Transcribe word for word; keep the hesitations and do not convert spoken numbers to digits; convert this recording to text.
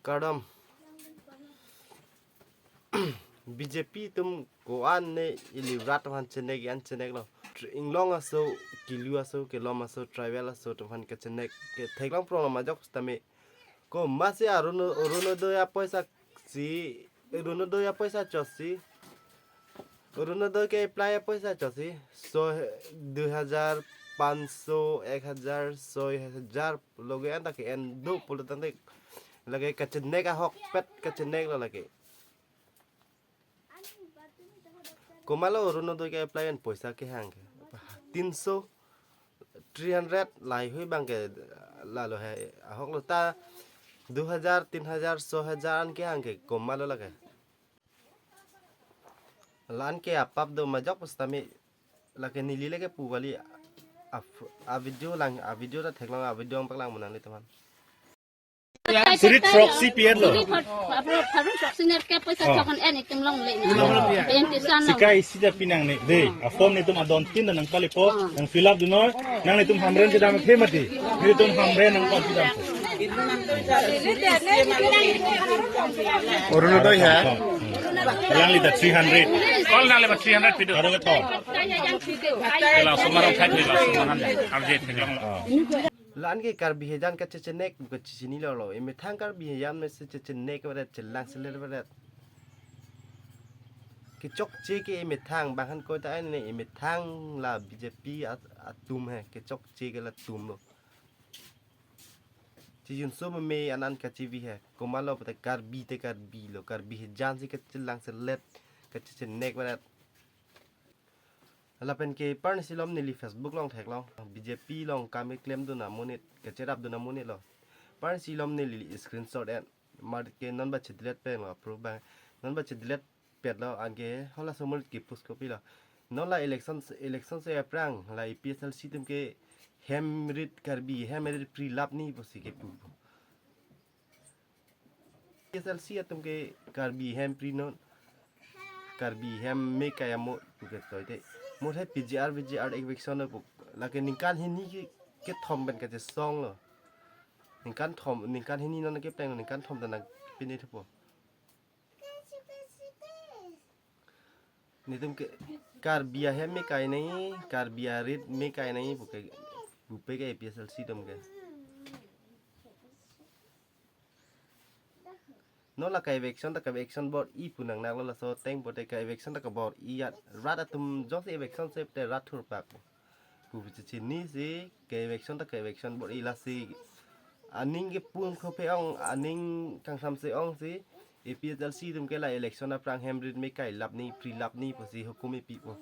Kardom. B J P atum ko-an ne ili rat aphan chenek an chenek lo. Tr-, inglong aso, kilu aso, kelom aso, tribal aso atum aphan kachenek ke theklong prong lo majok sitame. Komatsi Aruno-, Orunodoi apoisa si, Orunodoi apoisa chotsi. Orunodoi ke-apply apoisa chotsi. So, dui hajar, panch so, ek hajar, soi hajar, loge anta ke-en do pulo tangte. Lake kachenek ahokpet kachenek lo lake. Komatlo Orunodoi ke-apply an poisa kehang ke? Tin so, three hundred lahai hui abang ke lalo he ahok lo ta dui hajar, tin hajar, soi hajar an kehang ke komatlo lake. La-an ke apap do majok pu sitame lake neli lake pu kali a, a video lang, a video ta theklong, a video nangpaklang mo nanglitum aphan. Suri throksi P R lo. Suri phar-, phar-, phar-, throksi net ke poisa Oh. thok an en itum longle. Longle. Pen tisan lo. Sika isi ta pinangne dei. A form netum adon tin nangpalepo, Ah. nang fill up dunoi, nanglitum Hamren kedam the mati. Netum Hamren nangpon kedam. Orunodoi ha? Hmm. Alangli ta three hundred. Kol nangle ba three hundred pido. Arong thom. Langsung marong thai langsung mahan. Arje theklong. Ah. La-an ke Karbi hejan kachechenek pu kachechini lo lo. Emethang Karbi hejan mesi chechenek varet, chelang selet varet. Kechokche ke emethang, bang han koi ta ai ne emethang la B J P at-, atum he, kechokche ke latum lo. Chijun so meme an an kachevi he. Komatlo pute Karbi te Karbi lo, Karbi hejan si kachelang selet, kachechenek varet. Lapen ke parnisi alom neli Facebook along theklong, B J P along kam keklem dun amonit, kacherap dun amonit lo. Parnisi alom neli screenshot en, mar ke non ba chedelete pen lo, approve ba, non ba chedelete pet lo, anke halaso amonit ke post kopilo. Non la election, election si aphrang, la A P H L C atum ke hem rit Karbi, hem rit pri lap ni pusi kepu. A P H L C atum ke Karbi hem pri non, Karbi hem me kai amo pu ke toi te. Mo he P G R, V G R eviction lo pu. Lake ningkan hini ke, kethom pen kachesong lo. Ningkan thom, ningkan hini non kepleng, ningkan thom ta nangpine thupo. Netum ke Karbi ahem me kai nangji, Karbi arit me kai nangji pu ke, pupe ke A P H L C atum ke. Non la ka eviction ta ka eviction bor-i pu nangnak lo, laso ateng pote ka eviction ta kabor-i ya, rat atum jongsi eviction se te rat thurpak pu pu chechini si ka eviction ta ka eviction bor-i, lasi aning kepung khophe ong, aning kangsam se ong si A P H L C atum ke la election aphrang hem rit me kai lap ni, pri lap ni pusi hukum epipo.